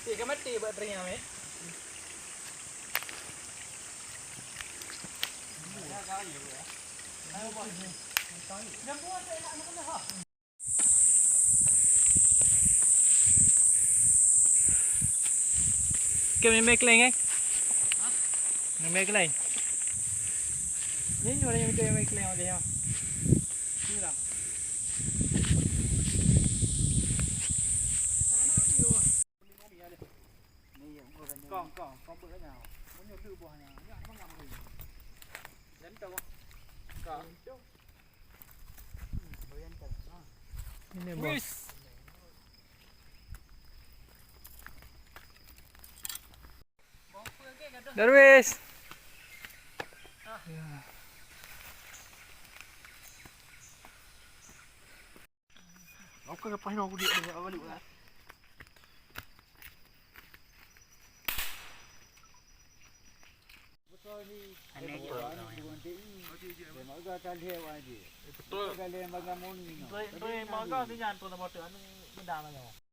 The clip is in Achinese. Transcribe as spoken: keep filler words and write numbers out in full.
Cik, ka mati buat teringat, eh? Keu mimé kleng, eh? Mimé kleng. Ni nyoe yang mimé kleng, okey, ya. Ni lah. Kong, kong, kong beuh nyan. Meunyoe deuh boh nyan, nyak mangat meunan. Nyan tu. Kong. Ini boh. Wis. Darwis. Ya. Oke, lepas ni aku dia ada balik lah. Aneh tu. Betul. Betul. Maga tu nyan tu nama tu anu bedang lah.